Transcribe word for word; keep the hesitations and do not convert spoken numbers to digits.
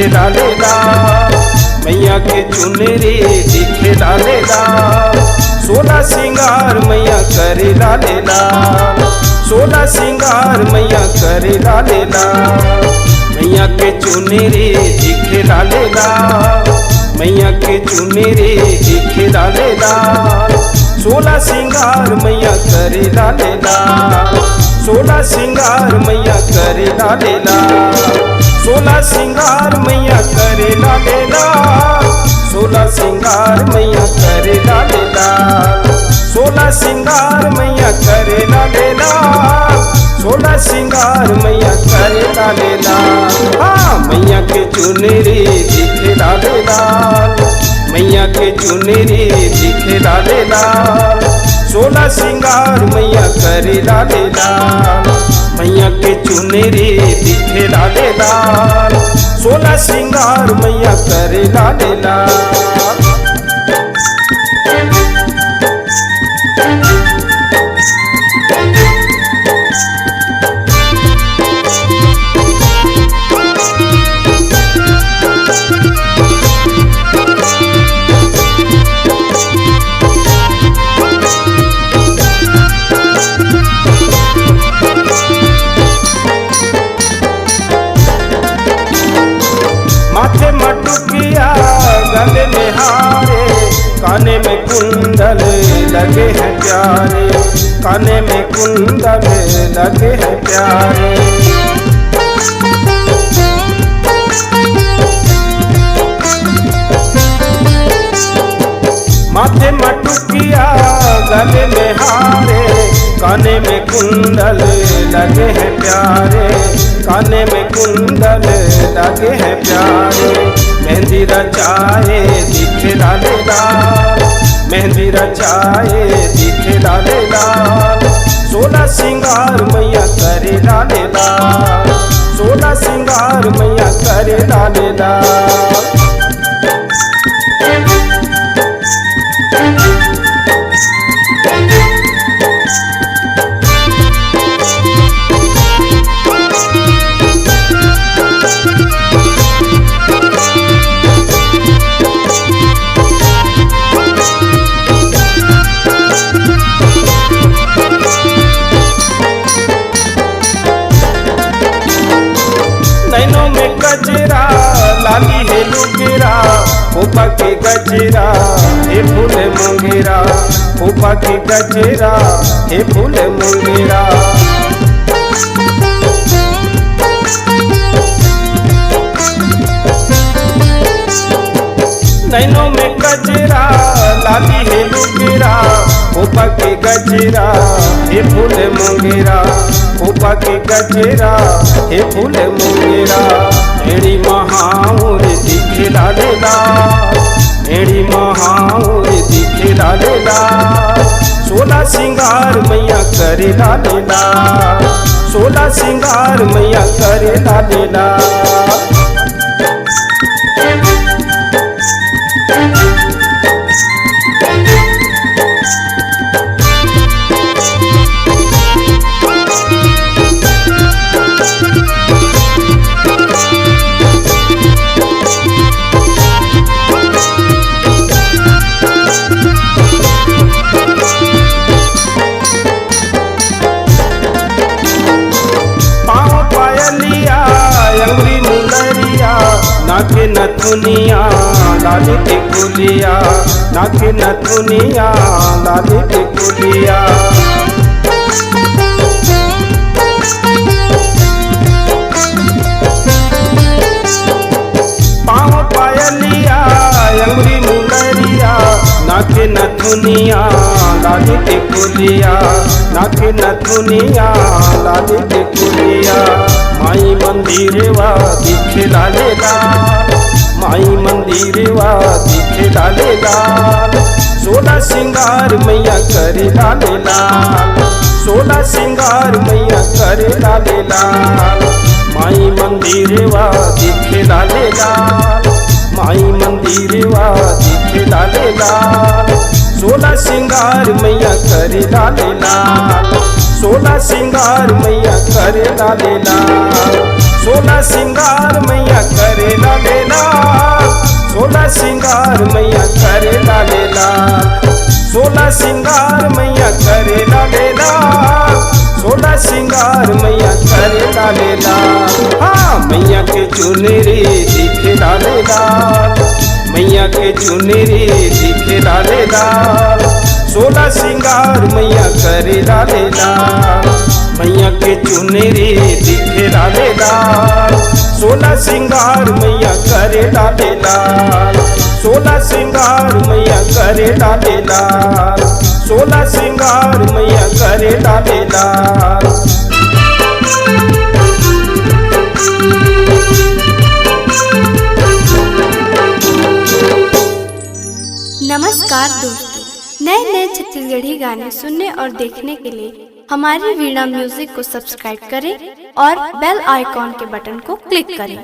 लाले लाल, मैया के चुनरी दिखे लाले लाल, सोला सिंगार मैया करे लाले लाल, सोला सिंगार मैया करे लाले लाल, मैया के चुनरी दिखे लाले लाल, मैया के चुनरी दिखे लाले लाल, सोला सिंगार मैया करे लाले लाल, सोला सिंगार मैया करे लाले लाल, सोला सिंगार मैया करे लाले लाल, सोला सिंगार मैया करे लाले लाल, सोला सिंगार मैया करे लाले लाल, सोला सिंगार मैया करे लाले लाल। हाँ, मैया के चुनरी दिखे लाले लाल, मैया के चुनरी दिखे लाले लाल, सोला सिंगार मैया करे लाले लाल, मैया के चुनरी दिखे लाले लाल, सोला सिंगार मैया करे लाले लाल। माथे मटुकिया, गले में हारे, काने में कुंडल लगे हैं प्यारे, काने में कुंडल लगे हैं प्यारे। माथे मटुकिया, गले में हारे, काने में कुंडल लगे हैं प्यारे, काने में कुंडल लगे हैं प्यारे। मेहंदी रचाए दिखे लाले लाल, मेहंदी रचाए दिखे लाले लाल, सोला सिंगार मैया करे लाले लाल, सोला सिंगार मैया करे लाले लाल। नैनों में कजरा, लाली हे लुगरा, खोपा के गजरा, हे फूल मोंगेरा, खोपा के गजरा, हे फूल मोंगेरा। नैनों में कजरा, लाली हे लुगरा, खोपा के गजरा, हे फूल मोंगेरा, खोपा के गजरा, हे फूल मोंगेरा। एड़ी महाउर दिखे लाले लाल, एड़ी महाउर दिखे लाले लाल, सोला सिंगार मैया करे लाले लाल, सोला सिंगार मैया करे लाले लाल। पाँव पायलिया, अंगुरी मुंदरिया, नाक नथुनिया, लाली टिकुलिया, नाक नथुनिया, लाली टिकुलिया। पाँव पायलिया, अंगुरी मुंदरिया, नाक नथुनिया, लाली टिकुलिया, नाक नथुनिया, लाली टिकुलिया। माई मंदिरवा दिखे लाले लाल, माई मंदिरवा दिखे लाले लाल, सोला सिंगार मैया करे लाले लाल, सोला सिंगार मैया करे लाले लाल। माई मंदिरवा दिखे लाले लाल, माई मंदिरवा दिखे लाले लाल, सोला सिंगार मैया करे लाले लाल, सोलह सिंगार मैया करे ला ले लाल, सोलह सिंगार मैया करे ला ले लाल, सोलह सिंगार मैया करे ला ले लाल, सोलह सिंगार मैया करे ला ले लाल, सोलह सिंगार मैया करे ला ले लाल। हाँ, मैया के चुनरी दिखे ला ले लाल, मैया के चुनरी दिखे ला ले लाल, सोलह सिंगार मैया करे ला ले लाल, मैया के चुनरी दिखे ला ले लाल, सोलह सिंगार मैया करे ला ले लाल, सोलह सिंगार मैया करे ला ले लाल, सोलह सिंगार मैया करे ला ले लाल। नमस्कार दोस्तों, नए नए छत्तीसगढ़ी गाने सुनने और देखने के लिए हमारी वीणा म्यूजिक को सब्सक्राइब करें और बेल आइकॉन के बटन को क्लिक करें।